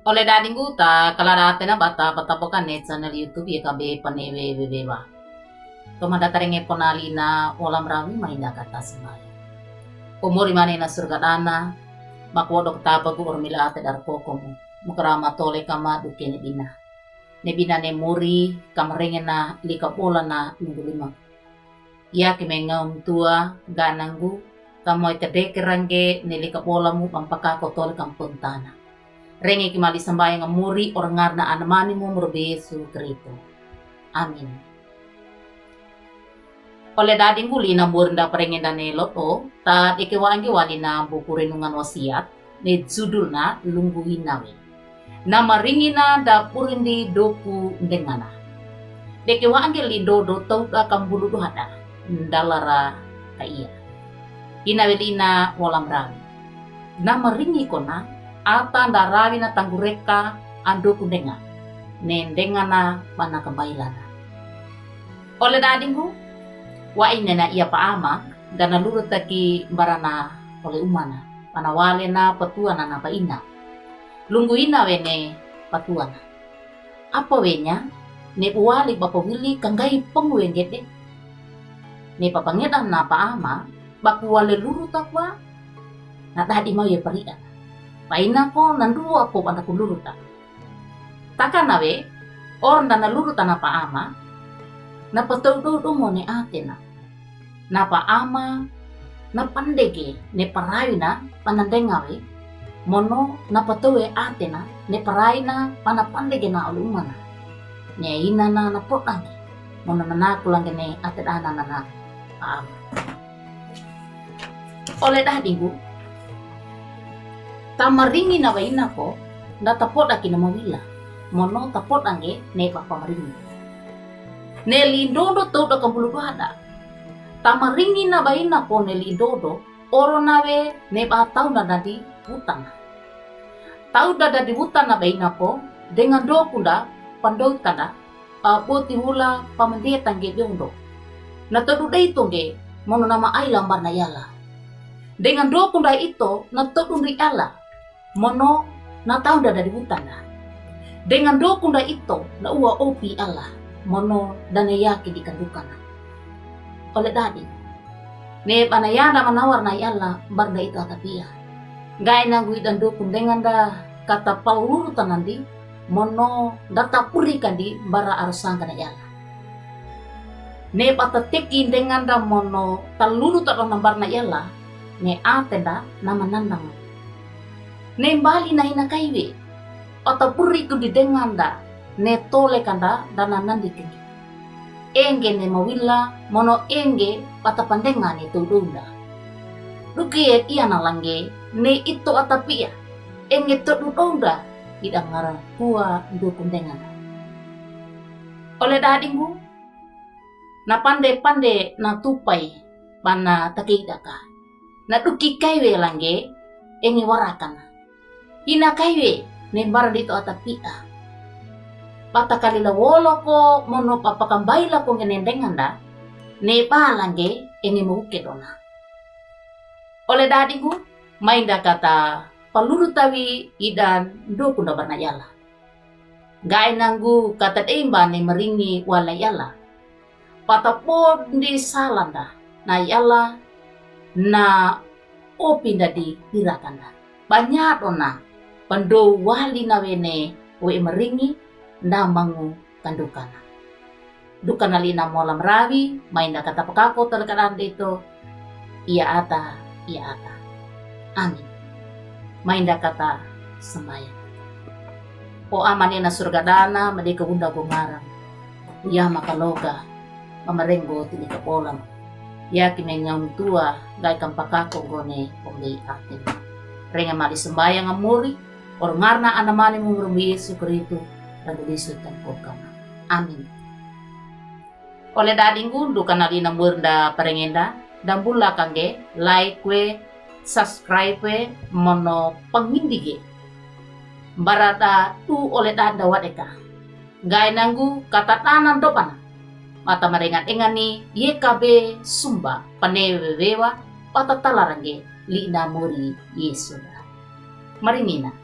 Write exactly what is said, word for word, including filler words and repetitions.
Ole dadinggu, ta kaladaten na bata patapokan ne channel YouTube Y K B Panewe Wewewa. Tomanda tarenge ponali na walam rawi, mainda kata sembahyang. O Mori mane ina surga dana, makodo katapagu ormila ate dar kokomu. Mukarama tole kama dukene bina. Ne bina ne Mori, kamarenge na lika bola na lunggu lima. Yaki mengam tua, gananggu, kamo ite deke rangge ne lika bola mu pampakako tole kampontana. Renge ki mali sembahyang a Mori, orngarna anamani mu Mori be Yesu Kristo. Amin. Ole dadinggu, lina Mori nda parenge nda ne loto, ta deke wangge wali na buku renungan wasiat, ne judulna Lungguina we. Na maringina nda purindi doku ndengana. Deke wangge lindo do tauda kambulu duhada, ndalara ka ia. Ina we lina walam rawi. Na maringi kona, ata nda rawi na tanggureka andoku ndenga. Ne ndengana bana kambailana. Ole dadinggu, wa ine na ia pa ama, nda nalurutaki mbarana ole umana, pana wale na patuana na pa ina. Lungguina we ne patuana. Apa wenya, ne buwali bapa wili kanggai pengwe ngede. Ne papangedan na pa ama, baku wale luruta kwa, na dadi mau ye parian. Pa ina ko nanduwa po banda ku luruta. Takana we, or nda naluruta na pa ama, na pataudo domo ne atena. Na pa ama, na pandege ne parawina pana ndenga we, mono na patowe atena ne parawina pana pandege na ole umana. Ne ina na na podange, mono na nakulange ne ate dana na na pa ama. Ole dadinggu, ta maringi na baina ko, nda tapodaki na mawila, mono tapodange ne bapa maringi. Ne lindo do tauda kambulu duhada. Ta maringi na baina ko ne lindo do, oro na we ne ba tau nda dadi wutana. Tauda dadi wutana baina ko, dengan doku nda, pandou tanda, a, boti wula pamandie tangge biondo. Na todu dai tongge, mono na maaila mbarna iala. Dengan doku nda ito, na todu ndri ala. Mono na tau nda dadi wutana. Dengan doku nda ito, na uwa opi ala. Mono dane yaki di kandukana. Ole dadi. Ne bana yanda manawar na iala, mbarna ito atapia. Ngai nanggu idan doku ndenga nda kata paluruta nandi, mono nda tapurikandi mbara arusangka na iala. Ne bata teki ndenga nda mono taluruta do na mbarna iala, ne ate nda na mananang. Ne mbali na ina kaiwe, bata purikundi ndenga nda, ne tole kanda nda na nandi kenge. Enge ne mawila, mono enge bata pandenga ne todu nda. Duke iana lange, ne ito atapia, enge todu nda, idan ngaran kua doku ndenga nda. Ole dadinggu, na pande-pande na tupai, bana takei daka. Na duki kaiwe lange, enge warakana. Ina kaiwe, ne mbara dito atapia. Bata kalila wolo ko, mono papakambaila ko ngene ndenga nda, ne ba lange, enge mauke dona. Ole dadinggu, mainda kata paluruta wi idan doku nda mbarna iala. Ngai nanggu kata dai mba ne maringi wala iala. Bata pondi sala nda, na iala, na opi nda di piraka nda. Banyado na, pandou wali na wene, we maringi, nda mangu kandukana. Dukana lina molam rawi, mainda kata pakako tole kadan dito, ia ata, ia ata. Amin. Mainda kata sembahyang. O Ama ne na surga dana, madeka unda go ngaram. Ia makaloga, mamarenggo tini kapolam. Ia ki mengam tua, gai kampakako gone, pombei atin. Renga mali sembahyang a Mori, or ngarna anamani mungrum Yesu Kristu, dan Yesu tempokama. Amin. Ole dadinggu, ndu kanali na Mori nda parenge nda, dambula kange, like we, subscribe we, mono pangindigi. Mbarada tu ole dada wadeka. Ngai nanggu kata tanan dobana. Mata marenga dengani, Y K B Sumba, Panewe Wewewa, ပှၤတၢ်တၢ်လၤတဂ့ၤ လံာ်နၢမူရံယ့ၣ်ၡူးလၢ မၤရံမံၤနၤ